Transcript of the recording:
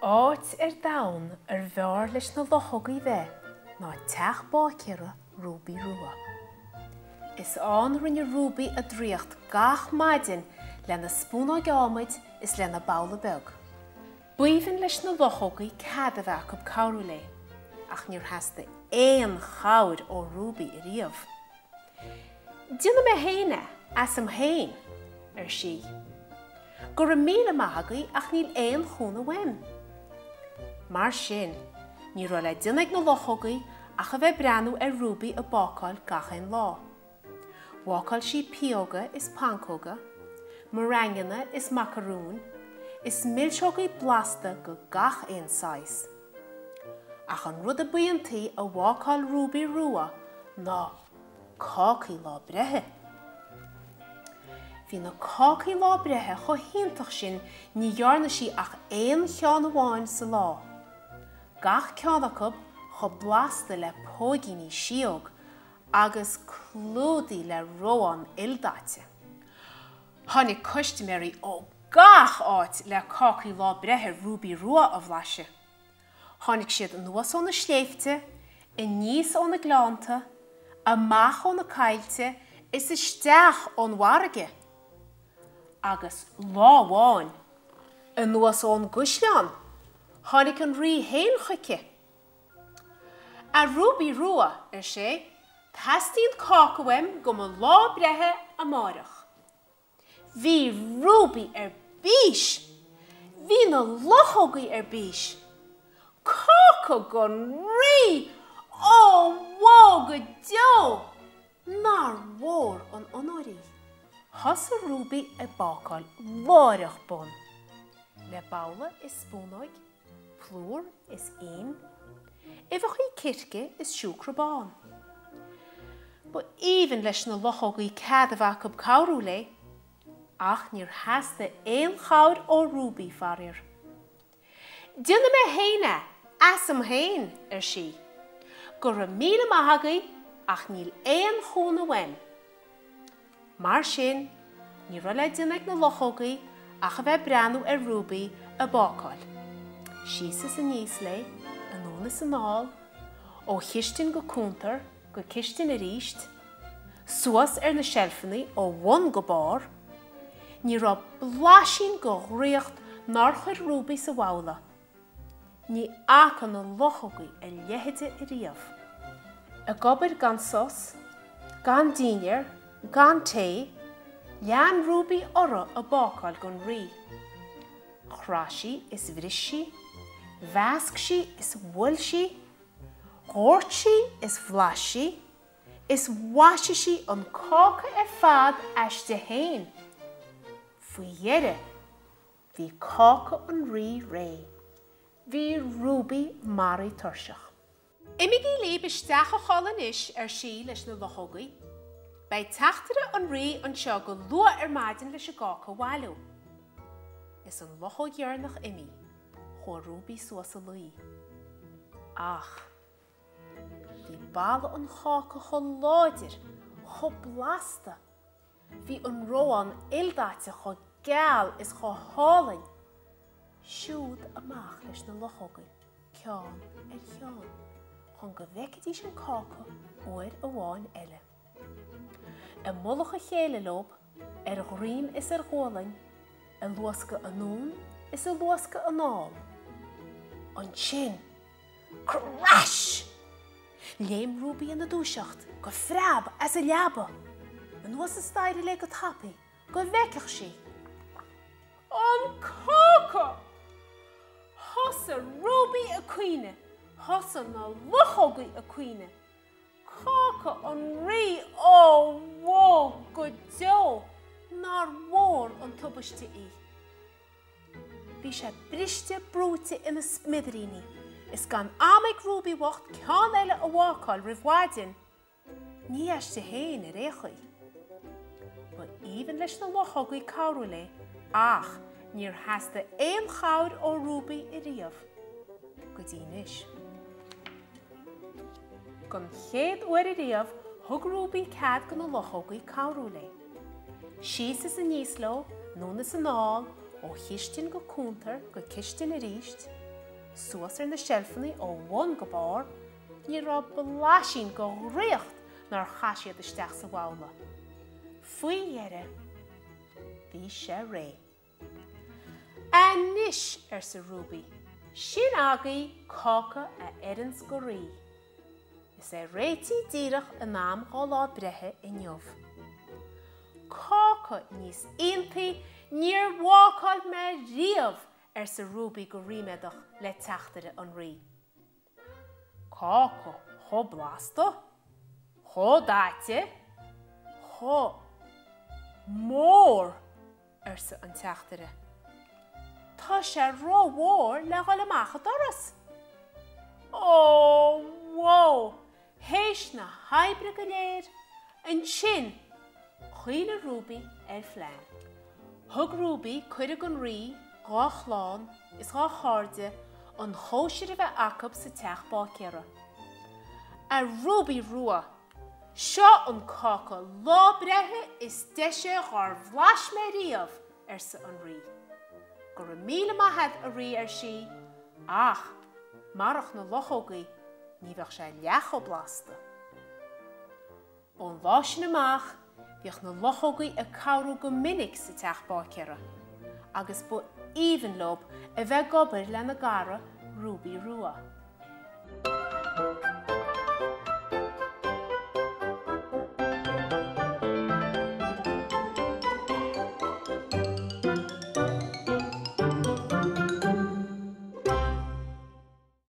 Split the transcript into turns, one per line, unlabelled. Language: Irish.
Áit ar domhan ar bhfearr leis na luchógaí bheith ná teach báicéara Rúbaí Rua. Is ann a rinne Rúbaí a draíocht gach maidin lena spúnóig adhmaid is lena babhla beag. B'aoibhinn leis na luchógaí cead a bheith acu cabhrú léi, ach níor theastaigh aon chabhair ó Rúbaí ariamh. Déanfaidh mé féin é, asam féin, ar sí. Go raibh míle maith agaibh ach níl aon chúnamh uaim. Mar sin, ní raibh le déanamh ag na luchógaí ach a bheith ag breathnú ar Rúbaí ag bácáil gach aon lá. Bhácáil sí pióga is pancóga, meringueanna is macarúin, is milseogaí blasta go gach aon saghas. Ach an rud a b'iontaí a bhácáil Rúbaí Rua ná cácaí lá breithe. Bhí na cácaí lá breithe chomh hiontach sin ní dhearna sí ach aon cheann amháin sa lá. Gach ceann acu chomh blasta le póigíní síóg agus clúdaithe le reoán ildaite. Tháinig custaiméirí ó gach áit le cácaí lá breithe Rúbaí Rua a bhlaiseadh. Tháinig siad anuas ó na sléibhte, aníos ó na gleannta, amach ó na coillte is isteach ón bhfarraige. Agus lá amháin, anuas ón gcaisleán, tháinig an rí féin chuici. A Rúbaí Rua, ar sé, teastaíonn cáca uaim go mo lá breithe amáireach. Bhí Rúbaí ar bís! Bhí na luchógaí ar bís! Cáca don rí! Ó, bhó go deo! Nár mhór an onóir í! Thosaigh Rúbaí ag bácáil láithreach bonn, le babhla is spúnóig, plúr is im, uibheachaí circe is siúcra bán. Ba aoibhinn leis na luchógaí cead a bheith acu cabhrú léi, ach níor theastaigh aon chabhair ó Rúbaí, faraor. Déanfaidh mé féin é, asam féin, ar sí. Go raibh míle maith agaibh ach níl aon chúnamh uaim. Mar sin, ní raibh le déanamh ag na luchógaí ach a bheith ag breathnú ar Rúbaí ag bácáil. Síos is aníos léi, anonn is anall, ó chistin go cuntar, go cistin arís, suas ar na seilfeanna ó bhun go barr. Ní raibh blaisín go dhraíocht nár chuir Rúbaí sa bhabhla. Ní fhaca na luchógaí a leithide ariamh. Ag obair gan sos, gan dinnéar, gan tae, lean Rúbaí uirthi ag bácáil don Rí. Chraith sí is bhris sí, mheasc sí is bhuail sí, dhoirt sí is bhlais sí, is mhaisigh sí an cáca ar fad aisti fhéin. Faoi dheireadh, Bhí cáca an Rí réidh. Bhí Rúbaí maraithe tuirseach. Imígí libh isteach a chodladh anois, ar sí leis na luchógaí. Beidh teachtaire an Rí anseo go luath ar maidin leis an gcáca a bhailiú. Is an luchóg dheireanach imithe, chuaigh Rúbaí suas a luí. Ach bhí boladh an cháca chomh láidir, chomh blasta. Bhí an reoán ildaite chomh geal is chomh hálainn. Siúd amach leis na luchógaí, ceann ar cheann, chun go bhfeicfidís an cáca uair amháin eile. I mullach a chéile leob, ar dhroim is ar ghualainn, ag luascadh anonn is ag luascadh anall. Ansin, Crash! Léim Rúbaí ina dúiseacht, go preab, as a leaba. Anuas an staighre léi go tapaidh, go bhfeicfeadh sí. An cáca! Thosaigh Rúbaí ag caoineadh, thosaigh na luchógaí ag caoineadh. Cáca an Rí, ó bhó go deo! Nár mhór an tubaiste í? Bhí sé briste brúite ina smidiríní is gan am ag Rúbaí bhocht ceann eile a bhácáil roimh mhaidin. Ní aisti féin ar aon chaoi. Ba aoibhinn leis na luchógaí cabhrú léi ach níor theastaigh aon chabhair ó Rúbaí ariamh go dtí anois. Don chéad uair ariamh thug Rúbaí cead go na luchógaí cabhrú léi. Síos is aníos leo, anonn is anall, ó chistin go cuntar go cistin arís. Suas ar na seilfeanna ó bhun go barr, ní raibh blaisín de dhraíocht nár chaith siad isteach sa bhabhla. Faoi dheireadh, bhí sé réidh. Anois, arsa Ruby, sin agaibh cáca a oireanns go rí. Is é réitithe díreach in am dhá lá breithe inniu. Cáca níos iontaí níor bhácáil mé riamh, arsa Ruby go ríméadach le teachtaire an rí. Cáca chomh blasta, chomh daite, chomh mór! arsa an teachtaire. Tá sé rómhór le dhul amach an doras. Ó, bhó! Théis na hoibre go léir, ansin chuimhnigh Ruby ar phlean. Thug Ruby cuireadh don Rí, dhá chlann is dhá chairde an chóisir a bheith acu sa teach báicéara. A Ruby Rua! Seo an cáca lá breithe is deise dhár bhlais mé riamh, arsa an Rí. Go raibh míle maith a'd, a Rí, ar sí, ach marach na luchógaí ní bheadh sé leath chomh blasta. Ón lá sin amach bhíodh na luchógaí ag cabhrú go minic sa teach báicéara agus ba aoibhinn leob a bheith ag obair lena gcara Ruby Rua.